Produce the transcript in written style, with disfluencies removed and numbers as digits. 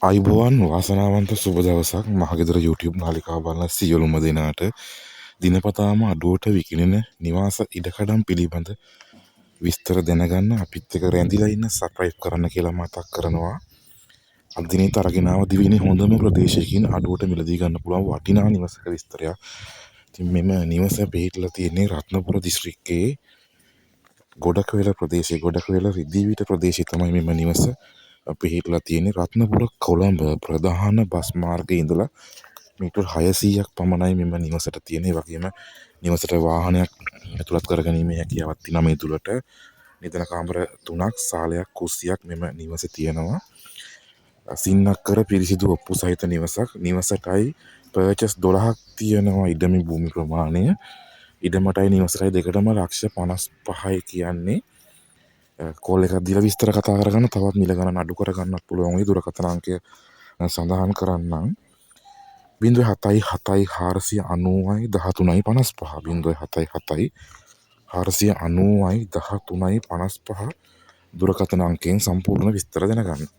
ආයුබෝවන්, වාසනාවන්ත සුබ දවසක් මහගෙදර YouTube නාලිකාව බලන සියලුම දෙනාට. දිනපතාම අඩුවට විකිණෙන නිවාස ඉඩකඩම් පිළිබඳ විස්තර දැනගන්න අපිත් එක්ක රැඳිලා ඉන්න, සබ්ස්ක්‍රයිබ් කරන්න කියලා මතක් කරනවා. අද දිනේත් අරගෙන ආව දිවයිනේ හොඳම ප්‍රදේශයකින් අඩුවට මිලදී ගන්න පුළුවන් වටිනා නිවසක විස්තරයක්. ඉතින් මෙම නිවස පිහිටලා තියෙන්නේ රත්නපුර දිස්ත්‍රික්කයේ ගොඩකවැල ප්‍රදේශයේ, ගොඩකවැල රිදීවිට ප්‍රදේශයේ තමයි මෙම නිවස පිහිටලා තියෙන්නේ. රත්නපුර කොළඹ ප්‍රධාන බස් මාර්ගයේ ඉඳලා මීටර් 600ක් පමණයි මෙම නිවසට තියෙන්නේ. ඒ වගේම නිවසට වාහනයක් ඇතුළත් කරගැනීමේ හැකියාවක් තියෙනවා මේ තුලට. නිදන කාමර තුනක්, සාලයක්, කුස්සියක් මෙම නිවසේ තියෙනවා. සින්නක්කර පිරිසිදු ඔප්පු සහිත නිවසක්. නිවසටයි පර්චස් 12ක් තියෙනවා ඉඩමේ භූමි ප්‍රමාණය. ඉඩමටයි නිවසටයි දෙකටම ලක්ෂ 55යි කියන්නේ. කෝල් එකක් දීලා විස්තර කතා කරගන්න, තවත් මිල ගණන් අඩු කරගන්නත් පුළුවන් වෙයි. දුරකථන අංකය සඳහන් කරන්නම්. 077 490යි 13යි 55, 077 490යි 13යි 55 දුරකථන අංකයෙන් සම්පූර්ණ විස්තර දැනගන්න.